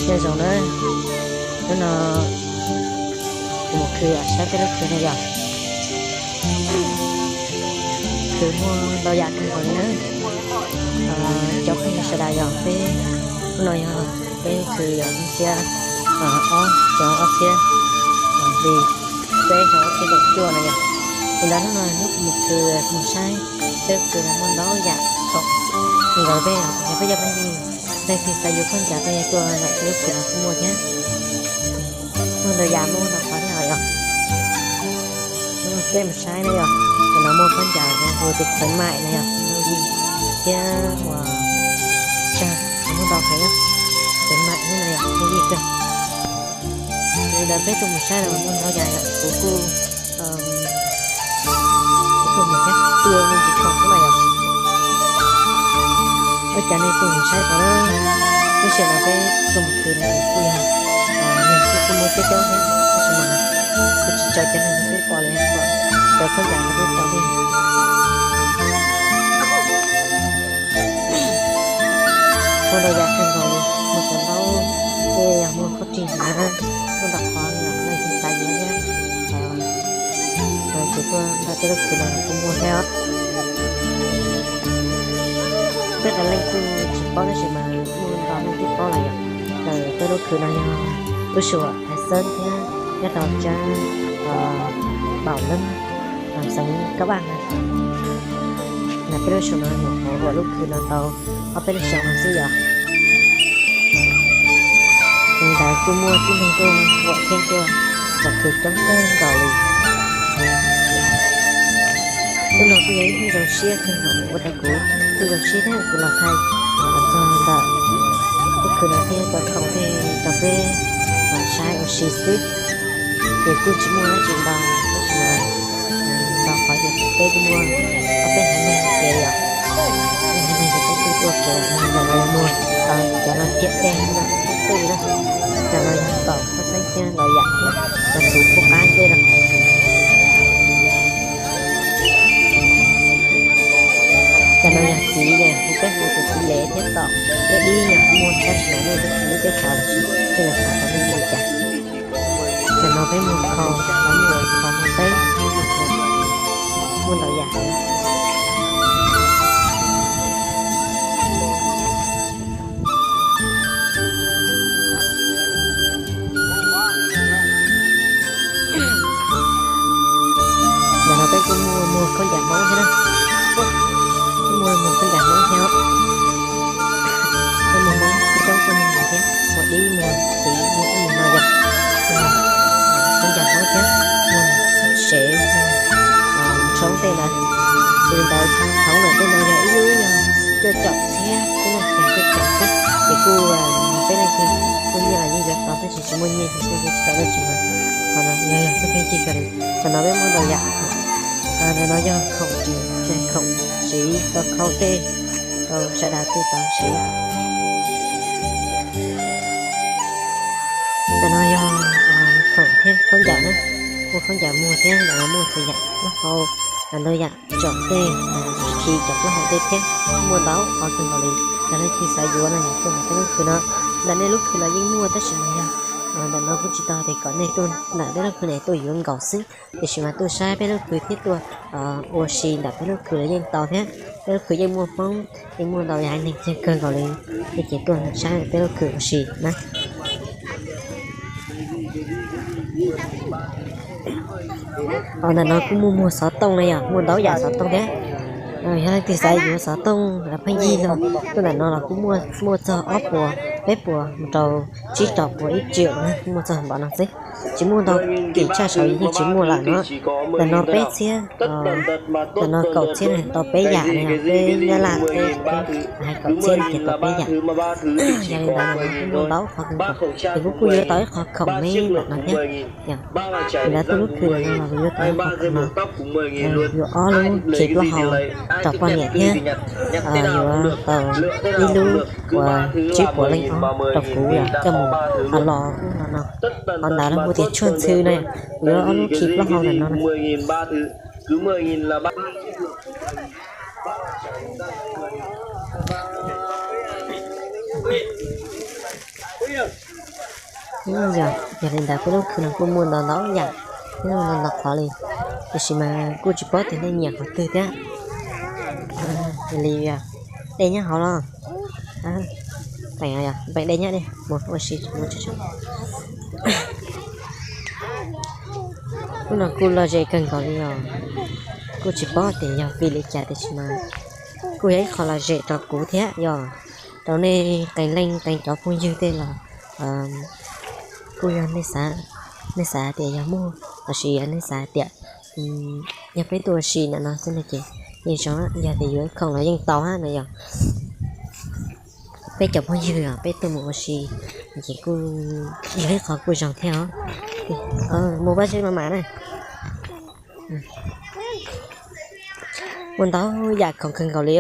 Nyob zoo na, hnub no kuv mus khwv saib peb lub khwv no yog khwv muaj ntau yam kawg nkaus li na. Cov phooj ywg sawv daws, yog peb hnub no yog peb lub khwv yog hnub xiab ob xyoo ob txhiab hli peb xyoo ob txhiab kaum cuaj no yog. Li ntawd hnub no hnub kuv mus khwv mus saib peb lub khwv no muaj ntau yam thaum nkawd peb yog peb cov phooj ywg leej twg xav yuav khaub ncaws tej tuaj ntawm peb lub khwv no kuj muaj thiab. Muaj ntau yam muaj ntau qhov thiab os. Peb mus saib na yog, ntawm no muaj khaub ncaws hu tias khuyến mại na yog, thiab uas tsawg, muaj ntau heev, khuyến mại thiab na yog, muaj ntau kawg. Li ntawd peb tuaj mus saib los muaj ntau yam yom, kuv kuj tuaj mus thiab, kuj yuav me ntsis khoom xwb na yom. Ua cas nej tuaj mus saib tau na, lub sij hawm no peb tuaj mus khwv no kuj yog neeg kuj muaj coob coob thiab, tab sis mas kuj tsis tau cov neeg peb pom li, cov khaub ncaws no peb pom li. Muaj ntau yam kawg nkaus li, muaj cov ntaub, tej yog muaj khaub rig na, muaj ntau qhov li os, leej twg xav yuav thiab, ces tuaj ntawm peb lub khwv no kuj muaj thiab os. Peb cov leej kuj tsis paub tab sis mas muaj ntau leej twb paub lawm yom. Ntawm peb lub khwv no yog lub suam Thaiv Xeeb thiab nyob rau tsab Npaum Leeb, xeev Kab Vaj na. Ntawm peb lub suam no nyuam qhuav huam lub khwv no tau ob peb lub xyoo no xwb yom. Li ntawd kuj muaj tib neeg tuaj huam thiab tuaj tsom khwv coob kawg nkaus li. Hnub no kuj yog ib hnub zoo siab kawg nkaus ua rau kuv kuj zoo siab thiab kuv los thaij los txog ntawm lub khwv no thiab tau khoom thiab rau peb saib ua si xwb. Ces kuj tsis muaj dab tsi ntau, tab sis mas ntau qhov ces peb kuj muaj ob peb haiv neeg ces yom, peb haiv neeg ces peb kuj tuaj kev ntawm no muag, cov no thiab tej tuaj li na. Cov no yog nkaum khaub xeeb thiab ntau yam thiab, cov txhuv kuj qab ncej rau. Cov no yog txiv, hu peb hu tias txiv lev thiab tom, peb dib yog muaj tab sis mas nej twb tsis muaj teb chaws los sis tej los xav tau nej li cas. Cov no peb muag khau, muag khau muag teb, muaj ntau yam. Ntawm no peb kuj muaj muag khaub ncaws Hmoob thiab na. Kuj muaj muag khaub ncaws Hmoob thiab. Peb muag Hmoob coob coob tuaj muag thiab, muag dib muag txiv muag ub muag no yom. Khaub ncaws Hmoob thiab, muag sev, muag tshoob tej ntawd. Li ntawd thaum ntawd tej no yog ib lub yog cuaj caum txhiab, ib lub yog cuaj caum xwb. Ces kuj peb leej twg muaj nyiaj los yeej yuav tau tab sis tsis muaj nyiaj ces kuj yuav tsis tau dab tsi mas. Qhov no yog yog peb pheej cig kawg li. Qhov no peb muaj ntau yam. Ntawm no yog khoom ris, khoom siv tau khau tej rau sawv daws tej tau siv. Ntawm no yog khoom thiab khaub ncaws na, muaj khaub ncaws muag thiab ntawm no muaj txhua yam plaub hau, ntau yam tsom tej, khi cov plaub hau tej thiab, muaj ntau qhov kawg nkaus li. Yog leej twg xav yuav no yog tuaj ntawm peb lub khwv no, ntawm nej lub khwv los yeej muaj tab sis mas yog ntawm no kuj tsis tau tias kom nej tuaj ntawm peb lub khwv no tuaj yuav nkaus xwb, tiam sis mas tuaj saib peb lub khwv thiab tuaj ua si ntawm peb lub khwv los yeej tau thiab. Peb lub khwv yeej muaj Hmoob, yeej muaj ntau yam haiv neeg coob kawg nkaus li, nej ces tuaj saib peb lub khwv ua si na. Ntawm no kuj muaj muag xov tooj na yom, muaj ntau yam xov tooj thiab. Yog leej twg xav yuav xov tooj los pheej yig los tuaj ntawm no los kuj muaj, muaj txog ob puas peb puas mus rau tsib rau puas ib triệu na, muaj txog npaum no xwb. Tsis muaj ntau kim tshaj saud yeej tsis muaj lawm no. Ntawm no peb txhiab, ntawm no kaum txhiab tau peb yam na yom, peb Nyab Laj peb, peb hais kaum txhiab ces tau peb yam. Yog li ntawd ntawm no kuj muaj ntau qhov kawg nkaus, ces kuv kuj yuav tau ib qho khoom me ntawm no thiab. Yog li ntawd tuaj lub khwv ntawm no los kuv yuav tau ib qho khoom no, yuav ob lub khi plaub hau rau poj niam thiab yuav tau ib lub uas tsib puas leej ob rau kuv coj mus los ub no no. Qhov ntawd lawv hu tias tshuaj ntxhw na, kuv yuav ob lub khi plaub hau ntawm no na. Yog, yog li ntawd peb lub khw no kuj muaj ntau ntau yam, ntau ntau qhov li, tiam sis mas kuj tsis paub tias nej nyiam qhov twg thiab. Li, dej nyob hauv los, peem dej nyob, mus ua si. Lub no kuj lom zem kawg nkaus li os. Kuj tsis paub tias yog vim li cas tiam sis mas kuj yog ib qho lom zem rau kuv thiab yog rau nej qee leej qee cov phooj ywg tej los kuj yog nej xav, nej xav tias yog muaj los sis yog nej xav tias yog peb tuaj ua si ntawm no xwb no ces yeej zoo, yog tias yuav ib khoom los yeej tau hab no yog. Peb cov phooj ywg os peb tuaj mus ua si ces kuj yog ib qho kuj zoo thiab os. Mus pab seb mas mam na. Muaj ntau yam khoom kawg nkaus li.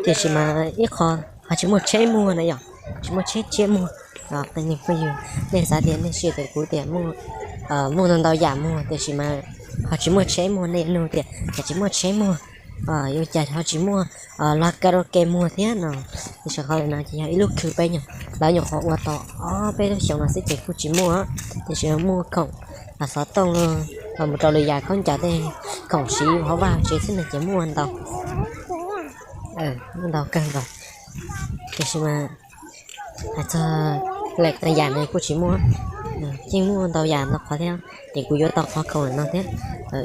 Tiam sis mas ib qho ho tsis muaj tsheb muag na yom, tsis muaj tsheb tsiab muag. Qee leej phooj ywg nej xav tias nej sim tias kuv tias muaj ntau ntau yam muag tiam sis mas ho tsis muaj tsheb muag, nej nug tias cas tsis muaj tsheb muag, yuav cas ho tsis muaj lub karaoke muag thiab no. Tiam sis qhov no ces yog ib lub khw peb nyuam, lawv nyuam qhuav ua tau ob peb lub xyoos no xwb ces kuj tsis muaj, tiam sis muaj khoom, xov tooj los mus rau lwm yam khaub ncaws tej, khoom siv hauv vaj tsev xwb no ces muaj ntau, muaj ntau kawg nkaus. Tiam sis mas hais txog lwm yam no kuj tsis muaj, yeej muaj ntau yam ntau qhov thiab, ces kuv yuav tau qhov khoom no thiab,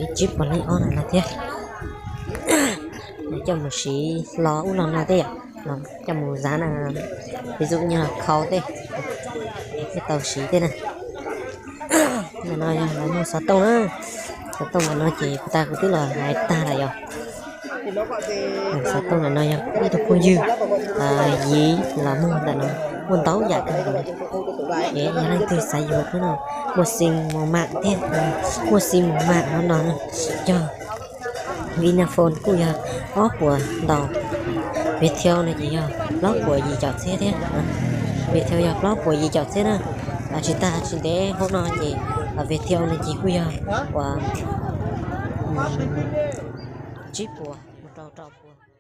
ib tsib puas leej ob no thiab. Coj mus siv los ub los no thiab yom, coj mus zav na, vis dụ như là khau tej, thiaj tau siv tej na. Ntawm no yog lawv muag xov tooj na, xov tooj ntawm no ces puag ta kuv twb los hais tag lawm yom. Xov tooj ntawm no yog ib tug phooj ywg Yiv los muag ntawm no, muaj ntau yam kawg nkaus. Es yog leej twg xav yuav thiab no, muaj sim mus mam thiab, muaj sim mus mam no no, yog Vinaphone kuj yog ob puas ntau, Viettel no ces yog plaub puas yim caum txhiab thiab, Viettel yog plaub puas yim caum txhiab na. Tsis tag tsis ntev hauv no ces Viettel no ces kuj yog uas tsib puas mus rau rau puas.